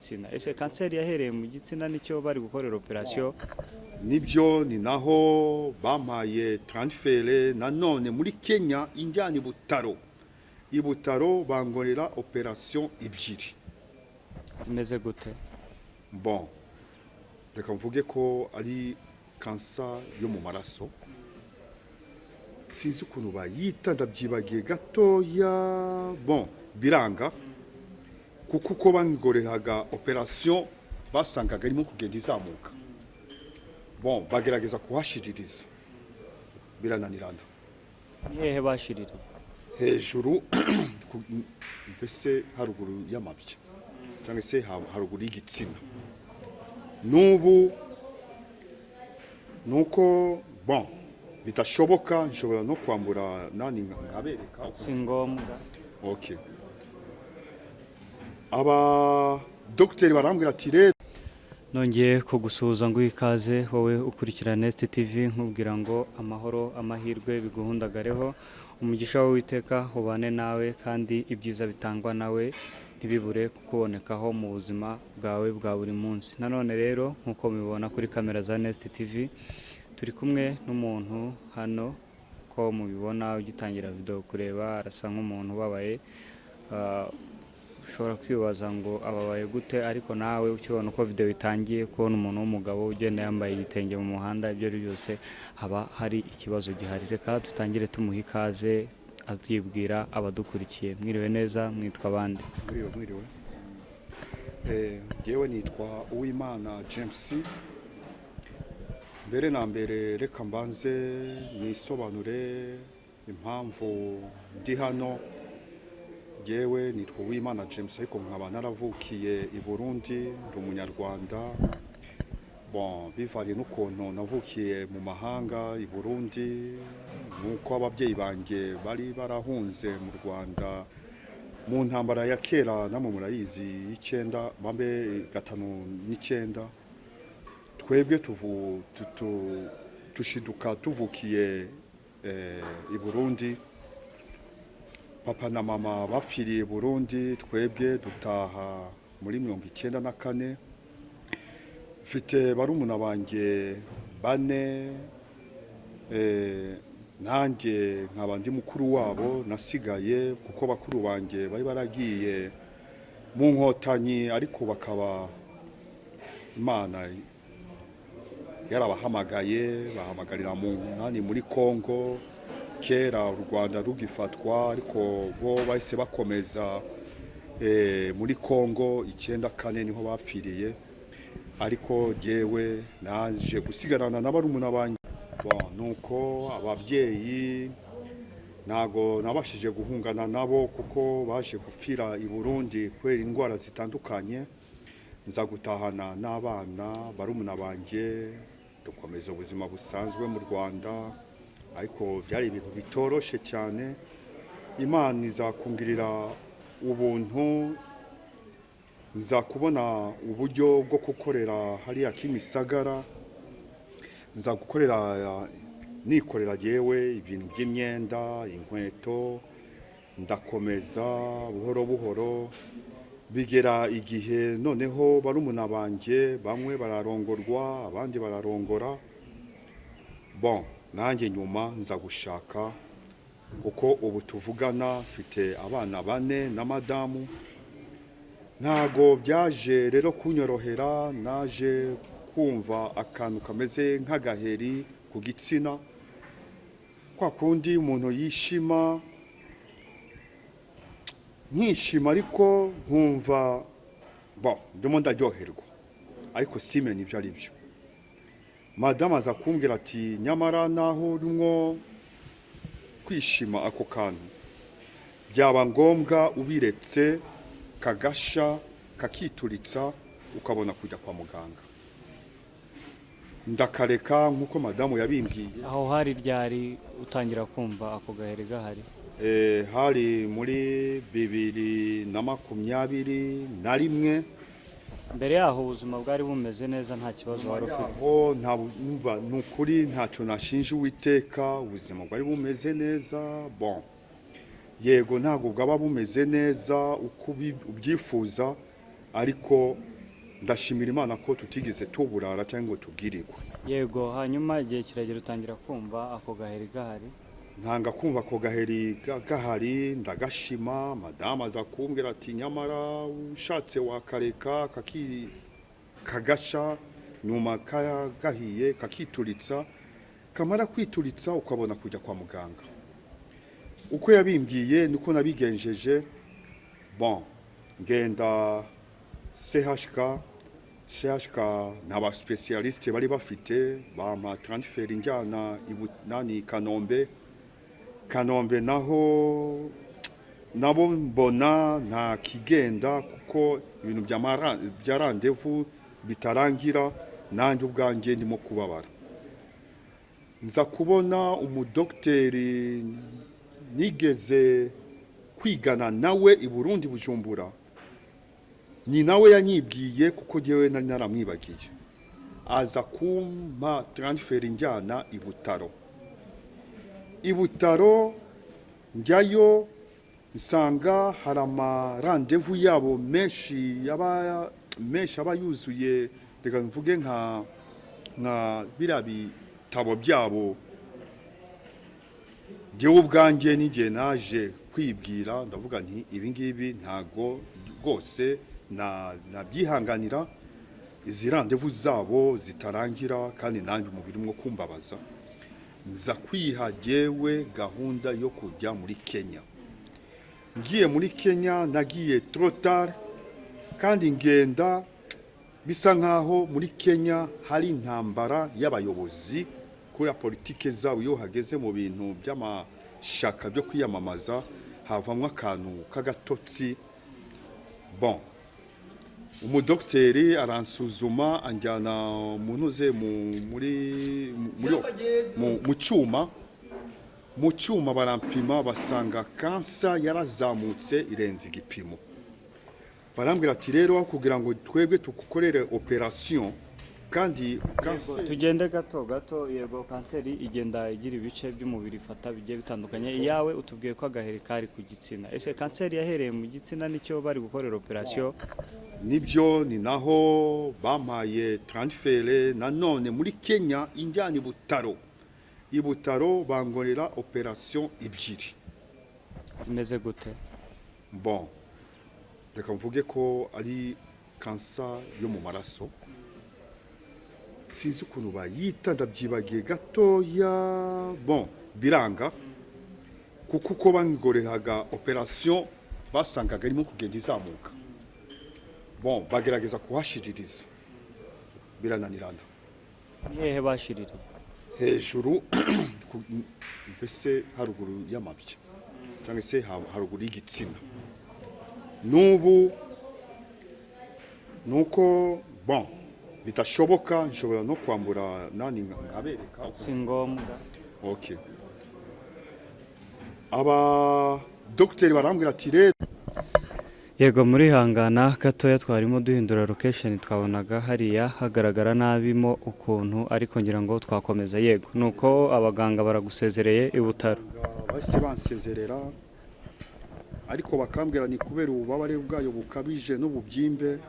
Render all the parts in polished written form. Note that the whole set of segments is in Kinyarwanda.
gitsina. Ese kanseri yahereye mu gitsina, nicyo bari gukorera operasiyo? Nibyo, ni naho bampaye transfert nanone muri Kenya, injyana i Butaro. I Butaro bankorera operasiyo ebyiri. Zimeze gute? Bon, reka mvuge ko ari kansa yo mu maraso, sinzi ukuntu bayita, ndabyibagiye gatoya. Bon, biranga kuko uko bangoreraga operasiyo basangaga irimo kugenda izamuka. Bon, bagerageza kuhashiririza, birananirana. Ni hehe bashiririye? Hejuru mbese haruguru y'amabya cyangwa se haruguru y'igitsina. N'ubu nuko, bon, bidashoboka, nshobora no kwambura nani nkabereka. Si ngombwa. Okay, aba dogiteri barambwira ati rero Nongeye kugusuhuza ngo ikaze wowe ukurikira Nest TV, nkubwira ngo amahoro, amahirwe biguhundagareho, umugisha w'Uwiteka ubane nawe, kandi ibyiza bitangwa nawe ntibibure kukubonekaho mu buzima bwawe bwa buri munsi. Nanone rero, nk'uko mubibona kuri kamera za Nest TV, turi kumwe n'umuntu hano. Ko mubibona ugitangira video kureba, arasa nk'umuntu ubabaye. Ushobora kwibaza ngo ababaye gute, ariko nawe ukibona uko video itangiye, kubona umuntu w'umugabo ugenda yambaye igitenge mu muhanda, ibyo ari byose haba hari ikibazo gihari. Reka dutangire tumuha ikaze, atwibwira abadukurikiye. Mwiriwe neza, mwitwa abandi? Mwiriwe, mwiriwe. Njyewe nitwa Uwimana James. Mbere na mbere reka mbanze nisobanure impamvu ndi hano. Njyewe nitwa Uwimana James, ariko nkaba naravukiye i Burundi, ndi Umunyarwanda. Bon, bivanye n'ukuntu navukiye mu mahanga i Burundi, nuko ababyeyi banjye bari barahunze mu Rwanda mu ntambara ya kera, namwe murayizi, y'icyenda bambe 59. Twebwe tushiduka tuvukiye i Burundi. Papa na mama bapfiriye i Burundi, twebwe dutaha muri 94. Mfite barumuna banjye bane, nanjye nkaba ndi mukuru wabo nasigaye, kuko bakuru banjye bari baragiye mu Nkotanyi, ariko bakaba Imana yarabahamagaye, bahamagarira mu nani, muri Kongo, kera u Rwanda rugifatwa, ariko bo bahise bakomeza muri Kongo, 94 niho bapfiriye. Ariko jyewe naje gusigarana na barumuna banjye. Bon, nuko ababyeyi ntago nabashije guhungana nabo kuko baje gupfira i Burundi kubera indwara zitandukanye. Nza gutahana n'abana, barumuna banjye, dukomeza ubuzima busanzwe mu Rwanda, ariko byari ibintu bitoroshe cyane. Imana izakungirira ubuntu, nza kubona uburyo bwo gukorera hariya Kimisagara, nza gukorera, nikorera yewe ibintu by'imyenda, inkweto. Ndakomeza buhoro buhoro, bigera igihe noneho barumuna banjye bamwe bararongorwa, abandi bararongora. Bon, nanjye nyuma nza gushaka, kuko ubu tuvugana mfite abana bane na madamu. Ntago byaje rero kunyorohera, naje kumva akantu kameze nk'agaheri ku gitsina, kwa kundi umuntu yishima, nkishima ariko nkumva, bon, ndimo ndaryoherwa ariko simenye ibyo ari byo. Madamu aza kumbwira ati: "Nyamara naho urimo kwishima ako kantu, byaba ngombwa ubiretse kagasha kakituritsa, ukabona kujya kwa muganga." Ndakareka nk'uko madamu yabimbwiye. Aho hari ryari utangira kumva ako gaheri gahari? Hari muri 2021. Mbere yaho ubuzima bwari bumeze neza, nta kibazo wari ufite? Aho nta numva, ni ukuri ntacyo nashinja Uwiteka, ubuzima bwari bumeze neza. Bon, yego, ntabwo bwaba bumeze neza uko ubyifuza, ariko Ndashimira Imana ko tutigeze tuburara cyangwa ngo tubwirirwe. Yego, hanyuma igihe kiragera utangira kumva ako gaheri gahari. Ntanga kumva ako gaheri gahari, ndagashima. Madamu aza kumbwira ati: "Nyamara ushatse wakareka kagasha, nyuma gahiye kakituritsa, kamara kwituritsa ukabona kujya kwa muganga." Uko yabimbwiye niko nabigenjeje. Bon, ngenda CHK. CHK nta ba spécialiste bari bafite, bampa transfert njyana nani, Kanombe. Kanombe naho nabo mbona nta kigenda, kuko ibintu bya rendez-vous bitarangira, nanjye ubwanjye ndimo kubabara. Nza kubona umudogiteri nigeze kwigana nawe i Burundi, Bujumbura. Ni nawe yanyibwiye, kuko jyewe nari naramwibagiye. Aza kumpa transfert njyana i Butaro. I Butaro njyayo nsanga hari ama rendez-vous yabo menshi, yaba menshi, aba yuzuye. Reka mvuge nka biriya bitabo byabo. Jyewe ubwanjye n'igihe naje kwibwira, ndavuga nti: "Ibi ngibi ntago rwose nabyihanganira, izi rendez-vous zabo zitarangira, kandi nanjye umubiri urimo kumbabaza." Nza kwiha jyewe gahunda yo kujya muri Kenya. Ngiye muri Kenya, nagiye trop tard, kandi ngenda bisa nkaho muri Kenya hari intambara y'abayobozi kubera politike zabo. Iyo hageze mu bintu by'amashaka byo kwiyamamaza, havamwo akantu k'agatotsi. Bon, umudogiteri aransuzuma, anjyana mu ntuze muri mu cyuma. Mu cyuma barampima, basanga kansa yarazamutse irenze igipimo. Barambwira ati: "Rero aho kugira ngo twebwe tugukorere opération kandi kanseri..." Tugende gato gato. Yego, kanseri igenda igira ibice by'umubiri ifata bigiye bitandukanye. Iyawe utubwiye ko agaheri kari ku gitsina. Ese kanseri yahereye mu gitsina, nicyo bari gukorera operasiyo? Nibyo, ni naho bampaye transfert nanone muri Kenya, injyana i Butaro. I Butaro bangorera opération ebyiri. Zimeze gute? Bon, reka mvuge ko ari kansa yo mu maraso, sinzi ukuntu bayita, ndabyibagiye gatoya. Bon, biranga, kuko uko bangoreraga opération basangaga irimo kugenda izamuka. Bon, bagerageza kuhashiririza, birananirana. Ni hehe bashiririye? Hejuru mbese haruguru y'amabya, cyangwa se haruguru y'igitsina. N'ubu nuko bon bidashoboka, nshobora no kwambura nani nkabereka. Si ngombwa. Okay, aba dogiteri barambwira ati rero... Yego, muri hangana gatoya, twarimo duhindura location, twabonaga hariya hagaragara nabi mo ukuntu, ariko ngira ngo twakomeza. Yego, nuko abaganga baragusezereye i Butaro. Bahise bansezerera, ariko bakambwira ni kubera ububabare bwayo bukabije n'ububyimbe,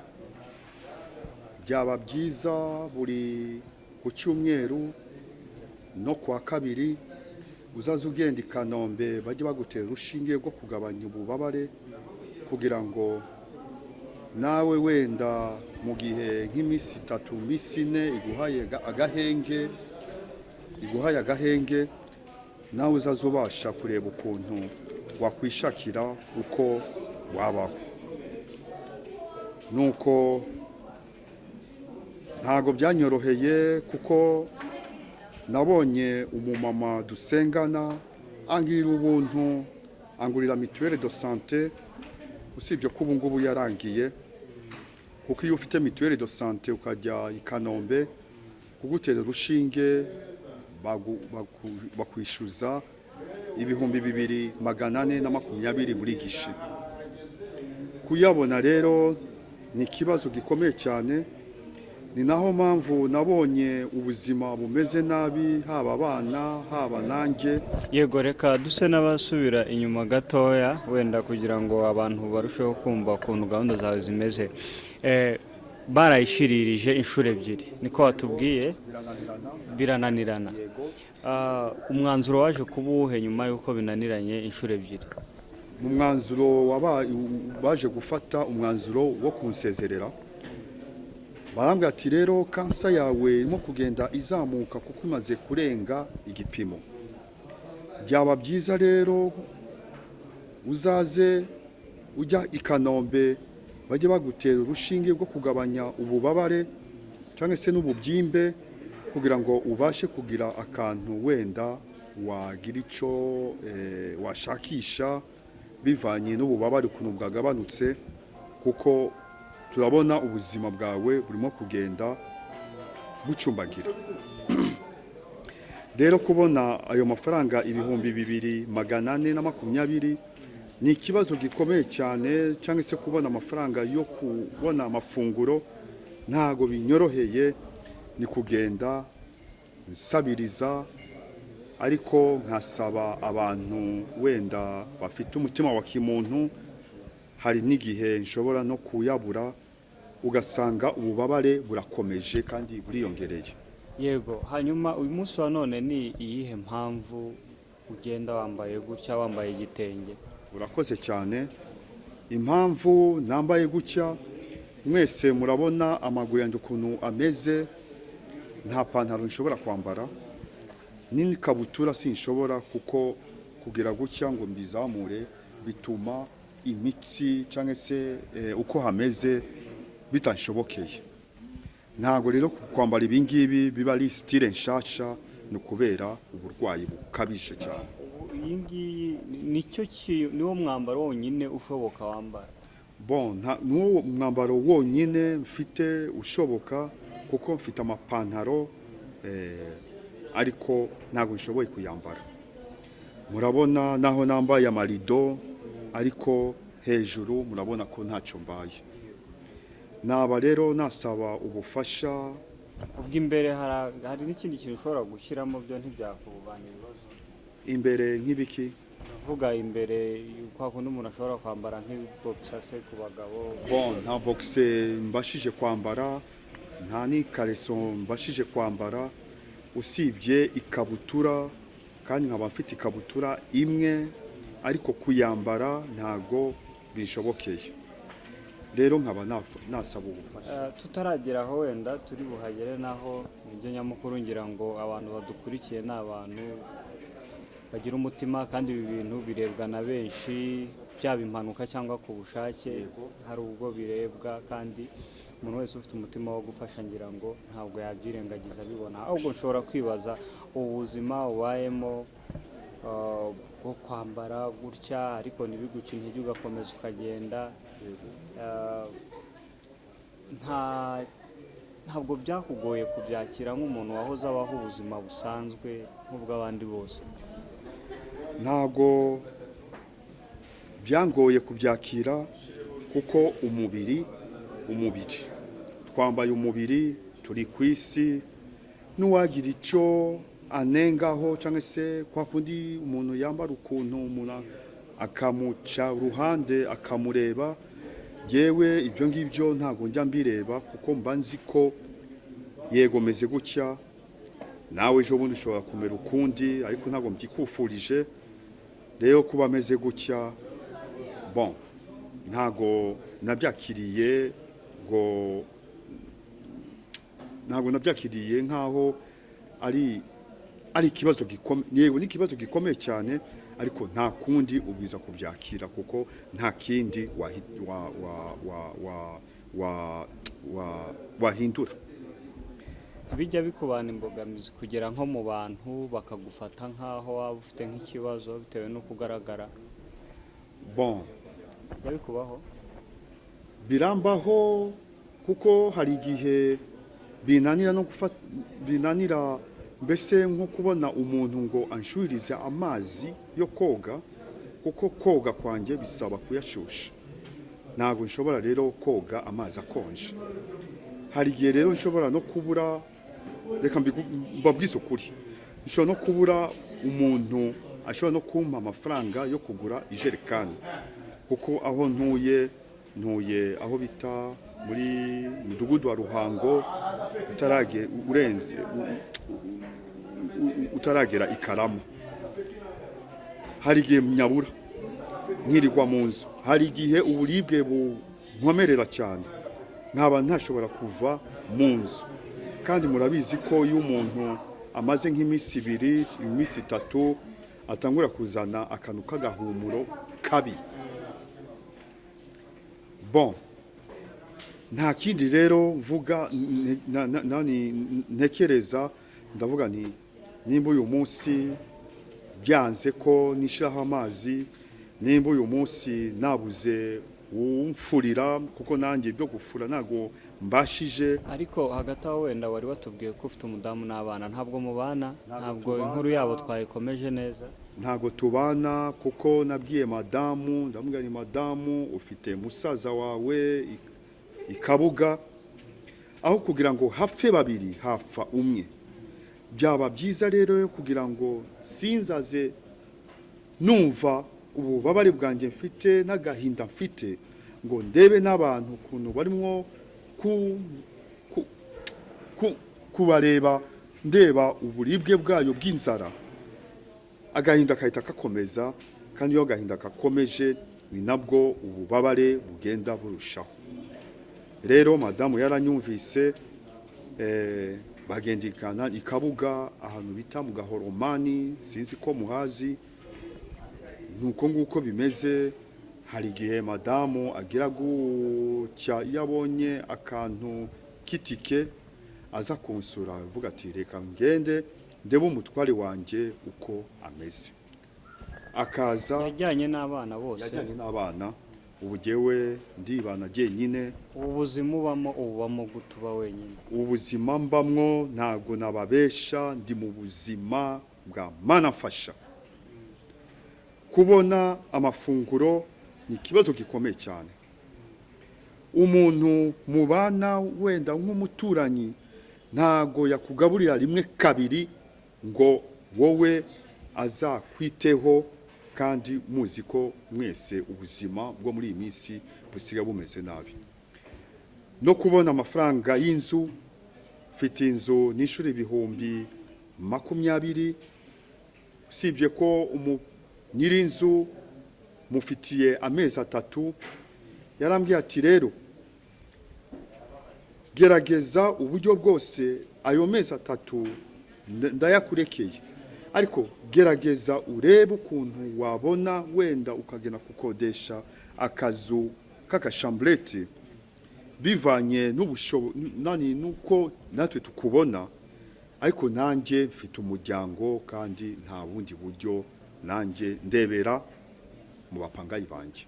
byaba byiza buri ku cyumweru no kuwa kabiri uzaza ugenda i Kanombe, bajye bagutera urushinge rwo kugabanya ububabare, kugira ngo nawe wenda mu gihe nk'iminsi 3, iminsi 4 iguhaye agahenge, iguhaye agahenge, nawe uzaza ubasha kureba ukuntu wakwishakira uko wabaho. Nuko ntabwo byanyoroheye, kuko nabonye umumama dusengana angirira ubuntu, angurira mutuelle de santé, usibye ko ubu ngubu yarangiye. Kuko iyo ufite mutuelle de santé ukajya i Kanombe kugutera urushinge, bakwishyuza 2420 muri guichet. Kuyabona rero ni ikibazo gikomeye cyane. Ni naho mpamvu nabonye ubuzima bumeze nabi, haba abana, haba nanjye. Yego, reka duse n'abasubira inyuma gatoya wenda, kugira ngo abantu barusheho kumva ukuntu gahunda zawe zimeze. Barayishiririje inshuro ebyiri, niko watubwiye? Birananirana. Birananirana. Yego. Umwanzuro waje kuba uwuhe nyuma y'uko binaniranye inshuro ebyiri? Mu mwanzuro baje gufata umwanzuro wo kunsezerera. Barambwira ati: "Rero kansa yawe irimo kugenda izamuka kuko imaze kurenga igipimo. Byaba byiza rero uzaze ujya i Kanombe, bajye bagutera urushinge rwo kugabanya ububabare cyangwa se n'ububyimbe, kugira ngo ubashe kugira akantu wenda wagira icyo washakisha bivanye n'ububabare ukuntu bwagabanutse, kuko turabona ubuzima bwawe burimo kugenda bucumbagira." Rero kubona ayo mafaranga 2420 ni ikibazo gikomeye cyane, cyangwa se kubona amafaranga yo kubona amafunguro ntago binyoroheye. Ni kugenda nsabiriza, ariko nkasaba abantu wenda bafite umutima wa kimuntu. Hari n'igihe nshobora no kuyabura, ugasanga ububabare burakomeje kandi buriyongereye. Yego. Hanyuma uyu munsi wa none ni iyihe mpamvu ugenda wambaye gutya, wambaye igitenge? Urakoze cyane. Impamvu nambaye gutya, mwese murabona amaguru yanjye ukuntu ameze. Nta pantaro nshobora kwambara, n'ikabutura sinshobora, kuko kugira gutya ngo mbizamure bituma imitsi cyangwa se uko hameze bitanshobokeye. Ntabwo rero kwambara ibi ngibi biba ari style nshasha, ni ukubera uburwayi bukabije cyane. Ubu iyi ngiyi nicyo niwo mwambaro wonyine ushoboka wambara? Bon, nuwo mwambaro wonyine mfite ushoboka, kuko mfite amapantaro ariko ntabwo nshoboye kuyambara. Murabona naho nambaye amarido, ariko hejuru murabona ko ntacyo mbaye. Naba rero nasaba ubufasha. Ubwo imbere hari n'ikindi kintu ushobora gushyiramo, byo ntibyakubana ibibazo? Imbere nk'ibiki? Ndavuga imbere kwa kundi umuntu ashobora kwambara nk'ibogisa se ku bagabo. Bon, nta boxe mbashije kwambara, nta n'ikareso mbashije kwambara, usibye ikabutura, kandi nkaba mfite ikabutura imwe, ariko kuyambara ntago binshobokeye. Rero nkaba nasaba ubufasha. Tutaragera aho, wenda turi buhagere naho nibyo nyamukuru. Ngira ngo abantu badukurikiye ni abantu bagira umutima, kandi ibi bintu birebwa na benshi, byaba impanuka cyangwa ku bushake, hari ubwo birebwa, kandi umuntu wese ufite umutima wo gufasha ngira ngo ntabwo yabyirengagiza abibona. Ahubwo nshobora kwibaza ubu buzima ubayemo bwo kwambara gutya, ariko ntibiguce intege, ugakomeza ukagenda. Ntabwo byakugoye kubyakira nk'umuntu wahoze abaho ubuzima busanzwe nk'ubw'abandi bose? Ntabwo byangoye kubyakira, kuko umubiri twambaye, umubiri turi ku isi, n'uwagira icyo anengaho cyangwa se kwa kundi umuntu yambara ukuntu, umuntu akamuca uruhande akamureba, yewe ibyo ngibyo ntabwo njya mbireba, kuko mba nzi ko yego meze gutya, nawe ejo bundi ushobora kumera ukundi, ariko ntabwo mbyikufurije. Rero kuba ameze gutya, bon, ntabwo nabyakiriye ngo ntabwo nabyakiriye nkaho ari ikibazo gikomeye. Yego, ni ikibazo gikomeye cyane, ariko nta kundi, ubwiza kubyakira, kuko nta kindi wahindura. Bijya bikubana imbogamizi kugera nko mu bantu bakagufata nk'aho waba ufite nk'ikibazo bitewe n'uko ugaragara? Bon. Bijya bikubaho? Birambaho, kuko hari igihe binanira no gufata, binanira mbese nko kubona umuntu ngo anshyuhirize amazi yo koga, kuko koga kwanjye bisaba kuyashyushya. Ntabwo nshobora rero koga amazi akonje. Hari igihe rero nshobora no kubura, reka mbabwize ukuri, nshobora no kubura umuntu ashobora no kumpa amafaranga yo kugura ijerekani, kuko aho ntuye, ntuye aho bita Muri mudugudu wa Ruhango, utarage urenze utaragera i Karama. Hari igihe nyabura nkirirwa mu nzu, hari igihe uburibwe bunkomerera cyane nkaba ntashobora kuva mu nzu. Kandi murabizi ko iyo umuntu amaze nk'iminsi 2, iminsi 3, atangura kuzana akantu k'agahumuro kabi. Bon, nta kindi rero mvuga, ntekereza, ndavuga nti nimba uyu munsi byanze ko nishyiraho amazi, nimba uyu munsi nabuze umfurira, kuko nanjye ibyo gufura ntabwo mbashije. Ariko hagati aho wenda wari watubwiye ko ufite umudamu n'abana, ntabwo mubana? Ntabwo Ntabwo tubana. inkuru yabo twayikomeje neza. Ntabwo tubana, kuko nabwiye madamu, ndamubwira ni madamu, ufite musaza wawe i Kabuga, aho kugira ngo hapfe babiri hapfa umwe. Byaba byiza rero kugira ngo sinzaze numva ububabare bwanjye mfite n'agahinda mfite, ngo ndebe n'abantu ukuntu barimo kubareba, ndeba uburibwe bwayo bw'inzara, agahinda kahita gakomeza. Kandi iyo agahinda gakomeje ni nabwo ububabare bugenda burushaho. Rero madamu yaranyumvise, bagendekana i Kabuga ahantu bita mu Gahoromani, sinzi ko muhazi. Nuko nguko bimeze. Hari igihe madamu agira gutya, iyo abonye akantu k'itike aza kunsura, avuga ati reka ngende ndebe umutware wanjye uko ameze, akaza. Yajyanye n'abana bose? Yajyanye n'abana. Ubu jyewe ndibana jyenyine. Ubu buzima ubamo, ububamo gute uba wenyine? Ubuzima mbamwo, ntabwo nababesha, ndi mu buzima bwa manafasha. Kubona amafunguro ni ikibazo gikomeye cyane. Umuntu mubana, wenda nk'umuturanyi, ntago yakugaburira rimwe kabiri ngo wowe azakwiteho, kandi muzi ko mwese ubuzima bwo muri iyi minsi busigaye bumeze nabi. No kubona amafaranga y'inzu, mfite inzu nishyura 20,000, usibye ko nyir'inzu mufitiye amezi 3. Yarambwiye ati rero gerageza uburyo bwose, ayo mezi 3 ndayakurekeye, ariko gerageza urebe ukuntu wabona wenda ukagenda gukodesha akazu k'agashamburete, bivanye n'ubushobozi nani nuko natwe tukubona. Ariko nanjye mfite umuryango, kandi nta bundi buryo, nanjye ndebera mu bapangayi banjye.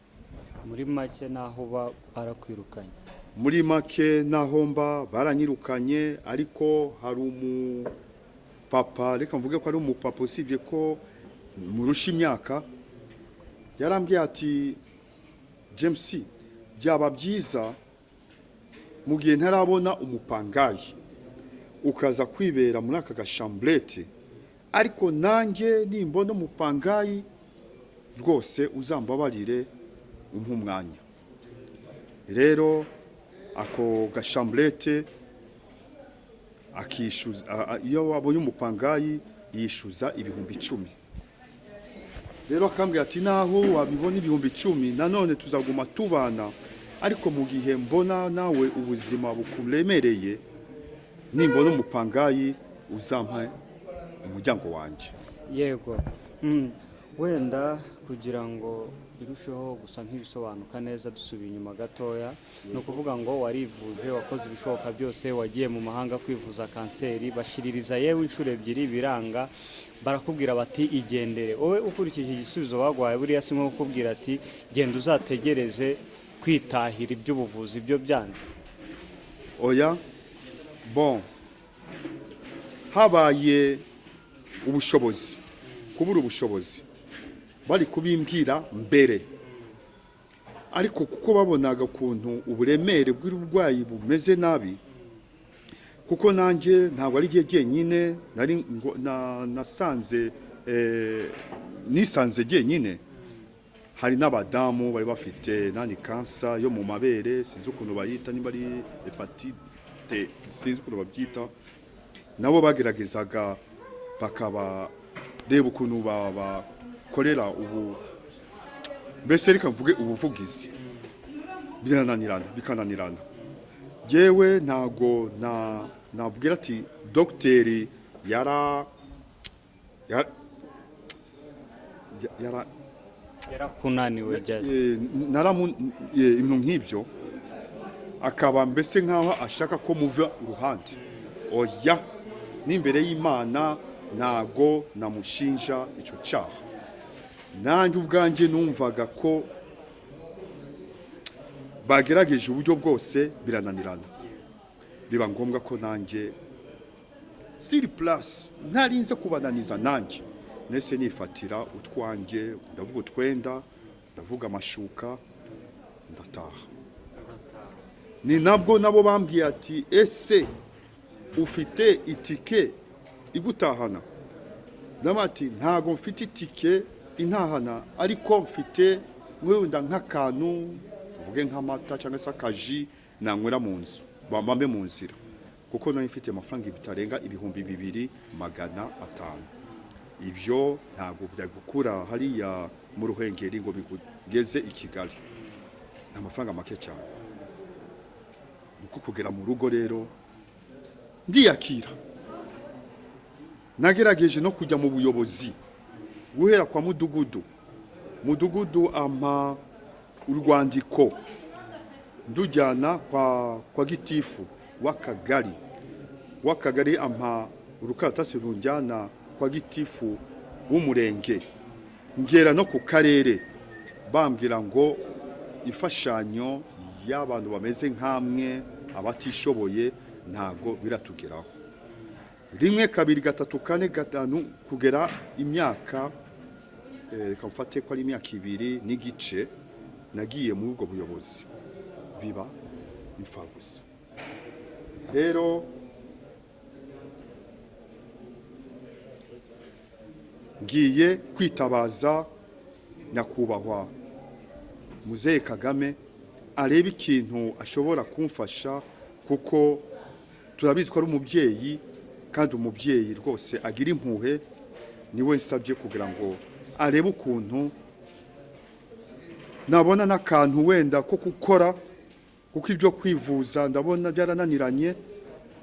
Muri make naho uba barakwirukanye? Muri make naho mba baranyirukanye, ariko hari umupapa, reka mvuge ko ari umupapa usibye ko murusha imyaka, yarambwiye ati James, byaba byiza mu gihe ntarabona umupangayi ukaza kwibera muri aka gashamburete, ariko nanjye nimbona umupangayi rwose uzambabarire umpe umwanya. Rero ako gashamburete akishyuza, iyo wabonye umupangayi yishyuza 10,000. Rero akambwira ati naho wabibona 10,000, nanone tuzaguma tubana, ariko mu gihe mbona nawe ubuzima bukuremereye, nimbona umupangayi uzampa umuryango wanjye. Yego. Wenda kugira ngo birusheho gusa nk'ibisobanuka neza, dusubiye inyuma gatoya, ni ukuvuga ngo warivuje, wakoze ibishoboka byose, wagiye mu mahanga kwivuza kanseri, bashiririza yewe inshuro ebyiri biranga, barakubwira bati igendere. Wowe ukurikije igisubizo baguhaye, buriya si nko kukubwira ati genda uzategereze kwitahira, iby'ubuvuzi byo byanze? Oya, bon, habaye ubushobozi, kubura ubushobozi bari kubimbwira mbere, ariko kuko babonaga ukuntu uburemere bw'uburwayi bumeze nabi, kuko nanjye ntabwo ari jye jyenyine nari nasanze, nisanze jyenyine. Hari n'abadamu bari bafite nani, cancer yo mu mabere, sinzi ukuntu bayita, niba ari hépatite, sinzi ukuntu babyita. Nabo bageragezaga bakabareba ukuntu babakorera ubu, mbese reka mvuge ubuvugizi, birananirana, bikananirana. Yewe, ntago na nabwira ati dogiteri yara Yarakunaniwe just. Naramu ibintu nk'ibyo, akaba mbese nk'aho ashaka ko muva uruhande. Oya, n'imbere y'Imana ntago namushinja icyo cyaha. Nanjye ubwanjye numvaga ko bagerageje uburyo bwose birananirana, biba ngombwa ko nanjye sur place ntarinze kubananiza, nanjye nese nifatira utwanjye, ndavuga utwenda, ndavuga amashuka, ndataha. Ni nabwo nabo bambwiye ati: "Ese ufite itike igutahana?" Ndabona ati: "Ntago mfite itike intahana, ariko mfite wenda nk'akantu, uvuge nk'amata cyangwa se akaji nanywera mu nzu, bambambe mu nzira," kuko nari mfite amafaranga bitarenga 2500. Ibyo ntabwo byagukura hariya mu Ruhengeri ngo bigugeze i Kigali, ni amafaranga make cyane. Niko kugera mu rugo rero ndiyakira. Nagerageje no kujya mu buyobozi, guhera kwa mudugudu. Mudugudu ampa urwandiko, ndujyana kwa gitifu w'akagari. W'akagari ampa urukaratasi runjyana kwa gitifu w'umurenge, ngera no ku karere, bambwira ngo imfashanyo y'abantu bameze nk'amwe abatishoboye ntago biratugeraho. Rimwe, kabiri, gatatu, kane, gatanu, kugera imyaka, reka mfate ko ari imyaka 2 n'igice nagiye muri ubwo buyobozi, biba imfabusa. Rero ngiye kwitabaza nyakubahwa Muzehe Kagame, arebe ikintu ashobora kumfasha, kuko turabizi ko ari umubyeyi, kandi umubyeyi rwose agira impuhwe. Niwe nsabye kugira ngo arebe ukuntu nabona n'akantu wenda ko gukora, kuko ibyo kwivuza ndabona byarananiranye.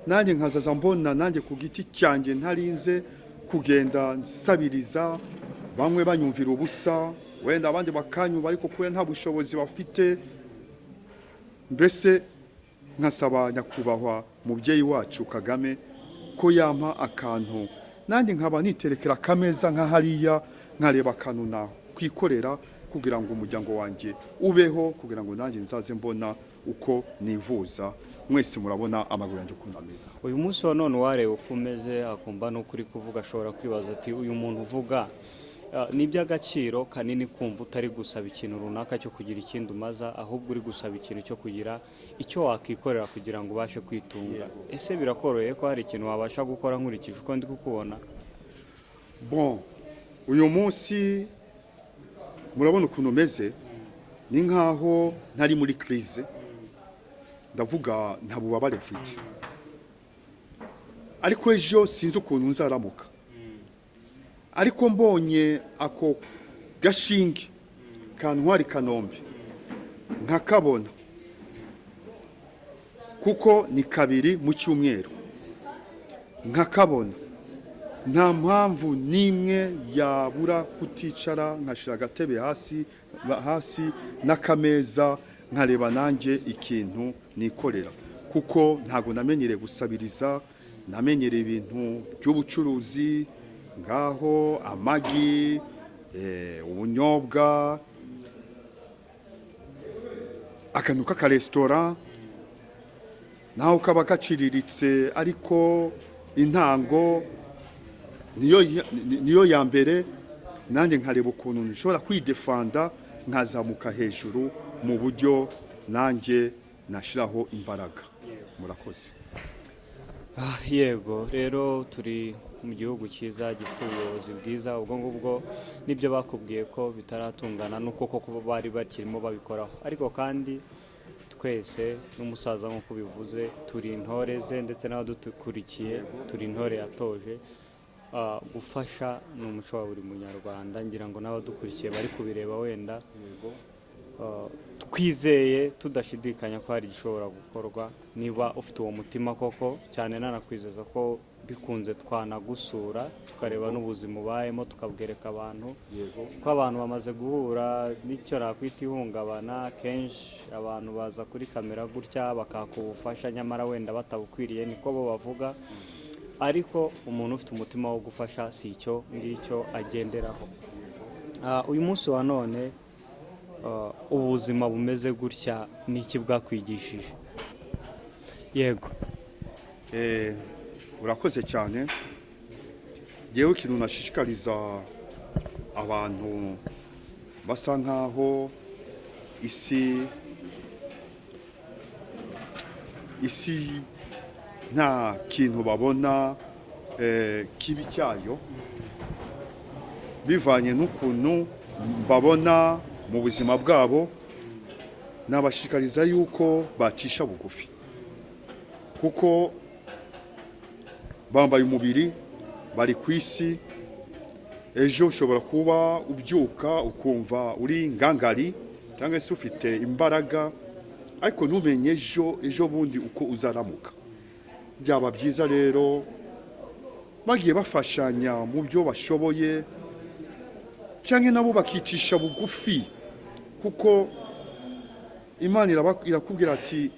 Nanjye nkazaza mbona nanjye ku giti cyanjye, ntarinze kugenda nsabiriza, bamwe banyumvira ubusa, wenda abandi bakanyumva ariko kubera nta bushobozi bafite. Mbese nkasaba nyakubahwa mubyeyi wacu Kagame ko yampa akantu, nanjye nkaba niterekera akameza nka hariya, nkareba akantu nakwikorera kugira ngo umuryango wanjye ubeho, kugira ngo nanjye nzaze mbona uko nivuza. Mwese murabona amaguru yanjye ukuntu ameze. Uyu munsi wa none uwareba uko umeze, akumva n'uko uri kuvuga, ashobora kwibaza ati: "Uyu muntu uvuga, ni iby'agaciro kanini kumva utari gusaba ikintu runaka cyo kugira ikindi umaza, ahubwo uri gusaba ikintu cyo kugira icyo wakikorera kugira ngo ubashe kwitunga." Ese birakoroheye ko hari ikintu wabasha gukora nkurikije uko ndi kukubona? Bon, uyu munsi murabona ukuntu umeze, ni nkaho ntari muri crise, ndavuga nta bubabare mfite, ariko ejo sinzi ukuntu nzaramuka. Ariko mbonye ako gashinge kantwara i Kanombe nkakabona, kuko ni kabiri mu cyumweru, nkakabona, nta mpamvu n'imwe yabura kuticara nkashyira agatebe hasi hasi n'akameza, nkareba nanjye ikintu nikorera, kuko ntabwo namenyereye gusabiriza. Namenyereye ibintu by'ubucuruzi, ngaho amagi, ubunyobwa, akantu k'akaresitora naho kaba gaciriritse, ariko intango niyo ya mbere. Nanjye nkareba ukuntu nshobora kwidefanda, nkazamuka hejuru mu buryo nanjye nashyiraho imbaraga. Murakoze. Yego, rero turi mu gihugu cyiza gifite ubuyobozi bwiza. Ubwo ngubwo nibyo bakubwiye ko bitaratungana, nuko koko bari bakirimo babikoraho. Ariko kandi twese n'umusaza, nk'uko ubivuze, turi intore ze, ndetse n'abadukurikiye turi intore yatoje. Gufasha ni umuco wa buri Munyarwanda. Ngira ngo n'abadukurikiye bari kubireba wenda, twizeye tudashidikanya ko hari igishobora gukorwa niba ufite uwo mutima koko cyane. Nanakwizeza ko bikunze twanagusura, tukareba n'ubuzima ubayemo, tukabwereka abantu, ko abantu bamaze guhura n'icyo nakwita ihungabana. Kenshi abantu baza kuri kamera gutya bakaka ubufasha, nyamara wenda batabukwiriye, niko bo bavuga. Ariko umuntu ufite umutima wo gufasha si icyo ngicyo agenderaho. Uyu munsi wa none, ubuzima bumeze gutya, ni iki bwakwigishije? Yego. Urakoze cyane. Yewe, ikintu nashishikariza abantu basa nkaho isi nta kintu babona kibi cyayo, bivanye n'ukuntu babona mu buzima bwabo, nabashishikariza yuko bacisha bugufi, kuko bambaye umubiri, bari ku isi. Ejo ushobora kuba ubyuka ukumva uri ngangari cyangwa se ufite imbaraga, ariko ntumenye ejo bundi uko uzaramuka. Byaba byiza rero bagiye bafashanya mu byo bashoboye, cyangwa nabo bakicisha bugufi, kuko Imana irakubwira ati: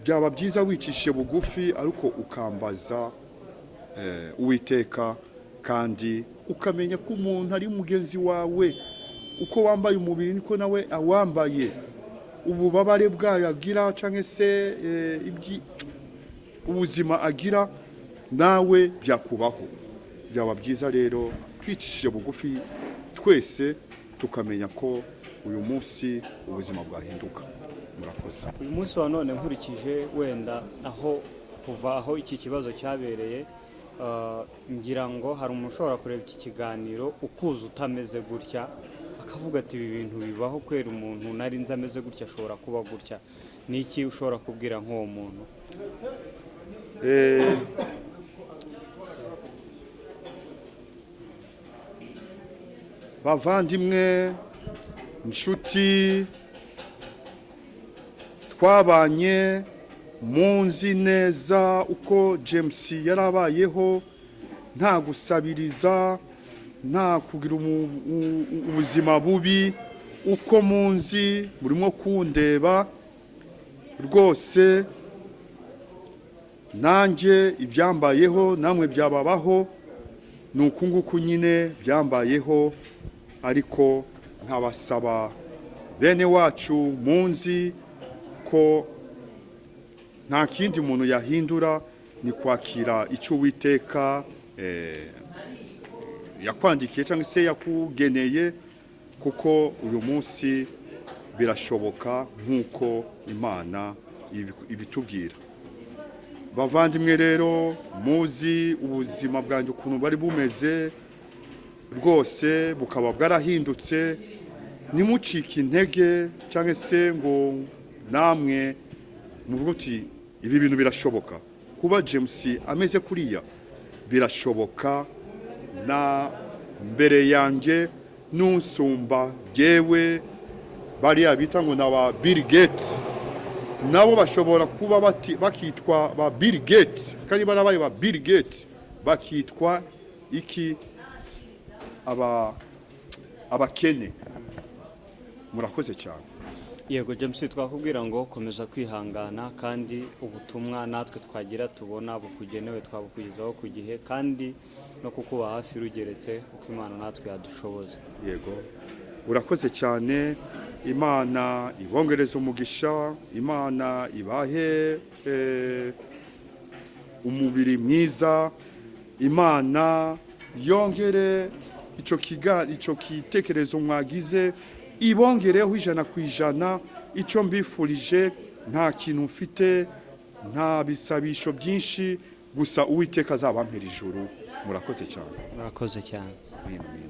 "Byaba byiza wicishije bugufi, ariko ukambaza Uwiteka, kandi ukamenya ko umuntu ari mugenzi wawe. Uko wambaye umubiri niko nawe awambaye. Ububabare bwayo agira cyangwa se ubuzima agira, nawe byakubaho." Byaba byiza rero twicishije bugufi twese, tukamenya ko uyu munsi ubuzima bwahinduka. Murakoze. Uyu munsi wa none, nkurikije wenda aho kuva aho iki kibazo cyabereye, ngira ngo hari umuntu ushobora kureba iki kiganiro ukuze utameze gutya, akavuga ati: "Ibi bintu bibaho kwera, umuntu nari nzi ameze gutya ashobora kuba gutya." Ni iki ushobora kubwira nk'uwo muntu? Bavandimwe, inshuti twabanye, munzi neza uko James yarabayeho, nta gusabiriza, nta kugira ubuzima bubi. Uko munzi, murimo kundeba rwose, nanjye ibyambayeho namwe byababaho. Ni uku nguku nyine byambayeho. Ariko nkabasaba, bene wacu munzi, ko nta kindi muntu yahindura, ni kwakira icyo Uwiteka yakwandikiye cyangwa se yakugeneye, kuko uyu munsi birashoboka nk'uko Imana ibitubwira. Bavandimwe rero muzi ubuzima bwanjye ukuntu bwari bumeze rwose, bukaba bwarahindutse, ntimucike intege cyangwa se ngo namwe muvuge uti: "Ibi bintu birashoboka. Kuba James ameze kuriya birashoboka, na mbere yanjye n'usumba jyewe, bariya bita ngo ni aba Bill Gates, nabo bashobora kuba bakitwa ba Bill Gates, kandi barabaye ba Bill Gates, bakitwa iki? Aba abakene." Murakoze cyane. Yego James, twakubwira ngo komeza kwihangana, kandi ubutumwa natwe twagira tubona bukugenewe twabukugezaho ku gihe, kandi no kukuba hafi rugeretse uko Imana natwe yadushoboza. Yego, urakoze cyane. Imana ibongereze umugisha, Imana ibahe umubiri mwiza, Imana yongere icyo gitekerezo mwagize, ibongereho 100%. Icyo mbifurije, nta kintu mfite, nta bisabisho byinshi, gusa Uwiteka azabampera ijuru. Murakoze cyane. Murakoze cyane. Amen, amen.